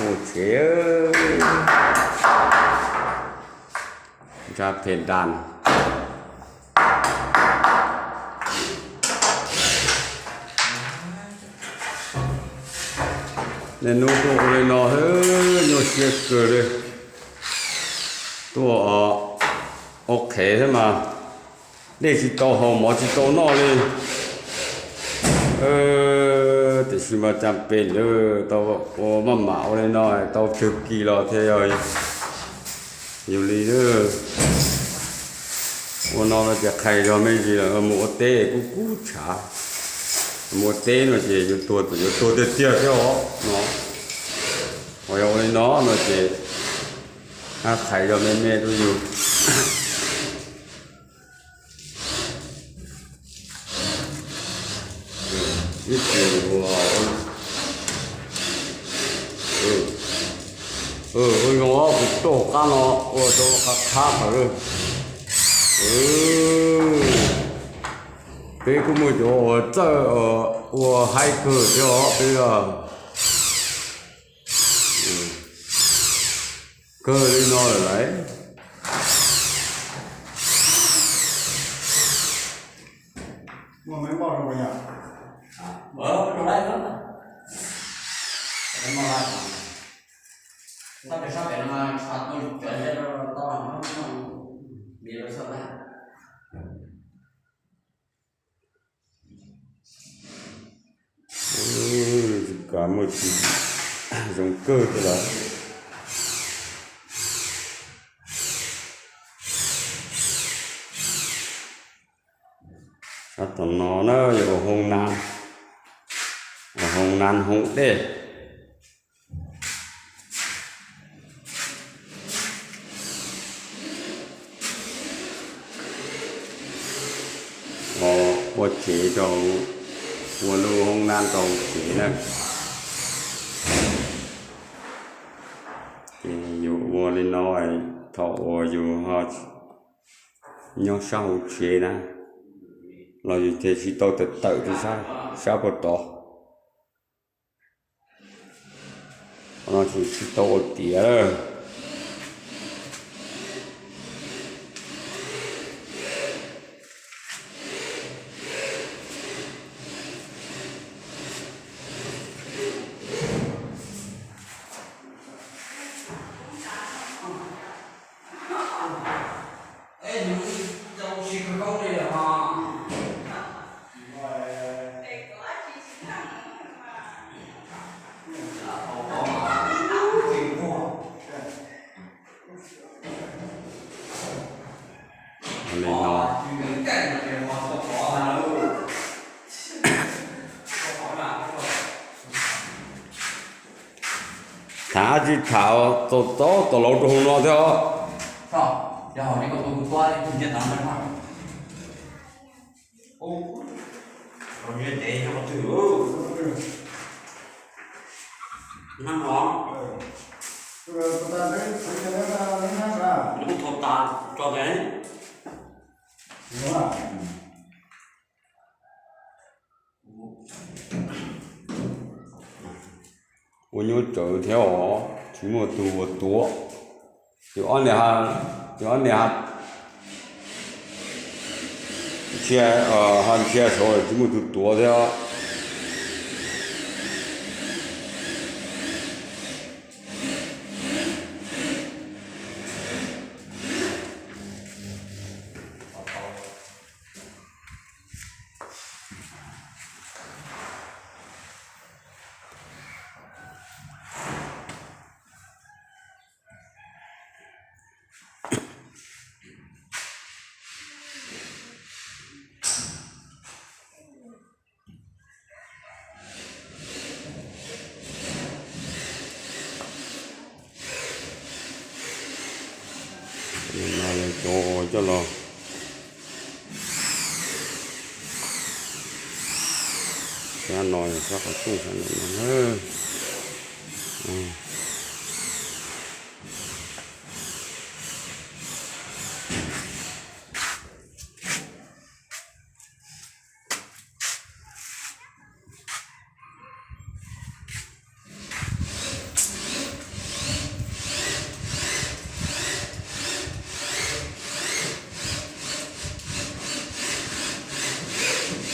Ua tsev, nrab phem das. Niaj hnub tuaj ua li no xwb, nyuaj siab kawg li. Tuaj ua qhev thiab mas dej tsis tau haus, mov tsis tau noj li. Tiam sis mas cas pem lawv tau ua maj mam ua li no tau tsawg kis los thiaj yog yus li. Ua no no ces qhais zog me ntsis lawm, mus ua teb kub kub tshav. Mus ua teb no ces yuav tuag, yuav tuag tiag tiag thiab os no. Ho yog ua li no no ces qhais zog me me rau yus. Ib txhia ua, ua zoo kuv tuaj qab no ua rau qab qhab qhov. Peb kuj muaj cov uas txawj ua haib kawg thiab os peb. Kawg li no lawm lauj. Ua cas muaj tsis zoo kawg thiab lawm. Sab tom no na yog ua hoob nab, ua hoob nab hoob dej. Ua tsev rau, ua lub hoob nab rau tsev na. Ces yus ua li no, thaum uas yus nyob sab hauv tsev na, los yus thiaj tsis tau tawm tawm rau sab puag tod. Qhov no ces tsis tau ua tiav lawm. Li no. Tham dab tsi tham txaus txaus tom laus rau hauv no thiab os. Ua nyuaj tsawv thiab os, tsis muaj tus ua tuav. Ces ob niag, ces ob niag ntsia, ho ntsia saud tsis muaj tus tuav thiab. Cov coj los sab no, sab qhov rooj sab no.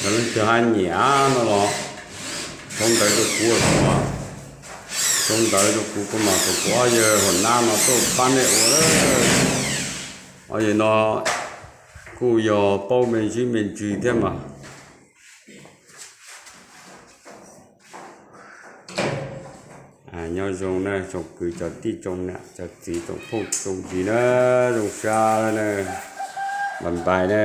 Leej twg haj nyiam no los sau ntawv rau kuv, sau ntawv rau kuv, kuv mam kom kuv ob yawg hauv nab no tuaj pab nej ua. Ob yawg no kuj yog paub me ntsis me ntsis thiab mas. Nyob zoo na tsoom kwv tsoom tij tsoom niam tsoom txiv tsoom phooj tsoom ywg na, zoo sab na, bye bye na.